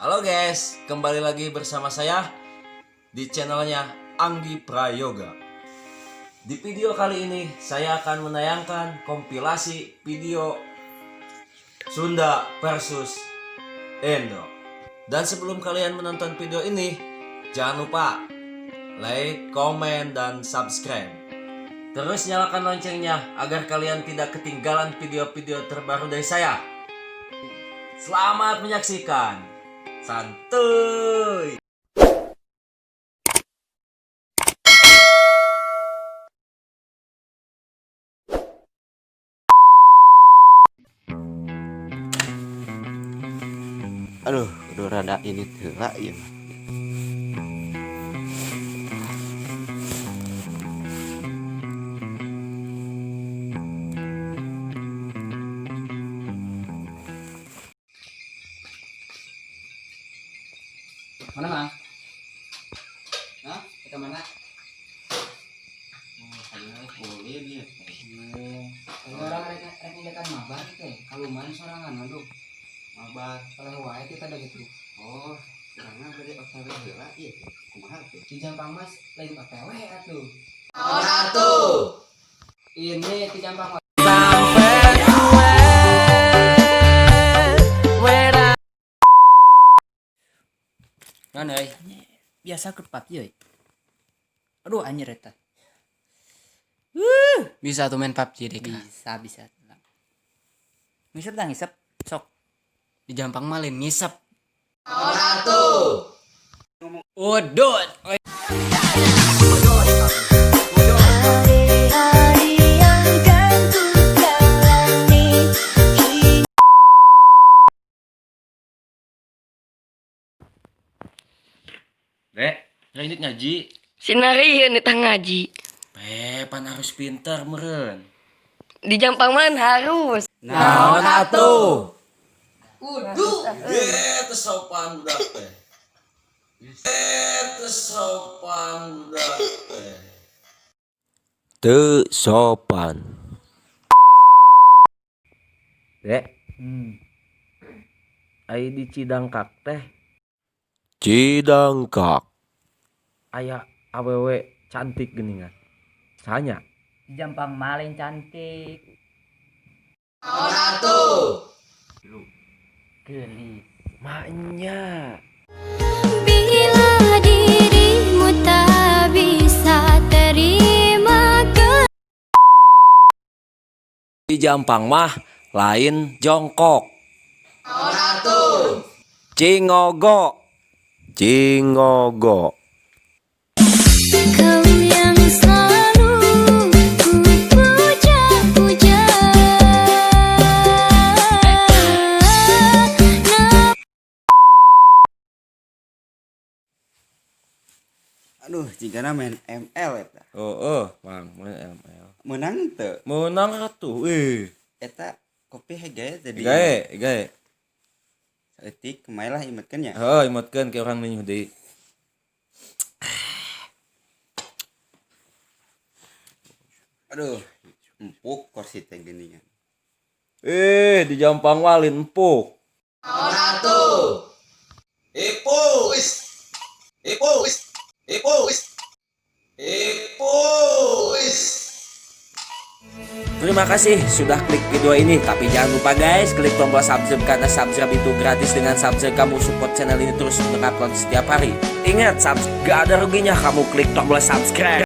Halo guys, kembali lagi bersama saya di channelnya Anggi Prayoga. Di video kali ini saya akan menayangkan kompilasi video Sunda versus Indo. Dan sebelum kalian menonton video ini, jangan lupa like, comment, dan subscribe. Terus nyalakan loncengnya agar kalian tidak ketinggalan video-video terbaru dari saya. Selamat menyaksikan. Santuy. Aduh, udah rada ini heula ieu mah. Mana, Mang? Hah? Kita mana? Oh, ulin ieu teh. Kalau orang rek rek ngindakan mabar teh, kalau main sorangan aduh. Mabar. Kalau wae kita ada gitu. Oh, urangna bade OTW heula ieu teh. Kumaha teh? Di Jampang Mas lain OTW atuh. Naon atuh? Ini di Jampang Mas. Sampai gue Mana euy? Biasa ke PUBG euy. Aduh, anjir eta. Bisa tuh main PUBG deh. Bisa, bisa. Ngisep dah, ngisep. Sok. Di Jampang mah lain ngisep. Naon atuh? Udut. Hari-hari yang kan ku jalani. Dek, ini ngaji. Sinarieun eta ngaji. Pan harus pintar meren. Di Jampang mah harus. Naon atuh? Udu. Teu sopan budak teh. Teu sopan budak teh. Teu sopan. Dek. Ai di Cidangkak teh. Cidangkak. Aya awewe cantik geuningan. Sanya. Di Jampang mah lain cantik. Naon atuh? Geulis. Maknya. Bila dirimu tak bisa terima ke Di Jampang mah lain jongkok. Cingogo. Cingogo. Kau yang selalu ku puja-puja. Nah. Aduh, jigana main ML eta. Oh, Mang, main ML. Menang teu? Menang atuh. Ih, Eta kopi hege tadi. gae, gae. Saeutik kumaha lah imetkeun nya. Heuh, imutkeun ke urang ninyuh deui. Aduh, empuk kursi teh geuningan. Eh, di Jampang mah lain empuk. Atuh. Ipu, is. Ipu, is. Ipu, is. Ipu, is. Terima kasih sudah klik video ini. Tapi jangan lupa guys, klik tombol subscribe karena subscribe itu gratis. Dengan subscribe kamu support channel ini terus untuk upload setiap hari. Ingat, subscribe gak ada ruginya kamu klik tombol subscribe.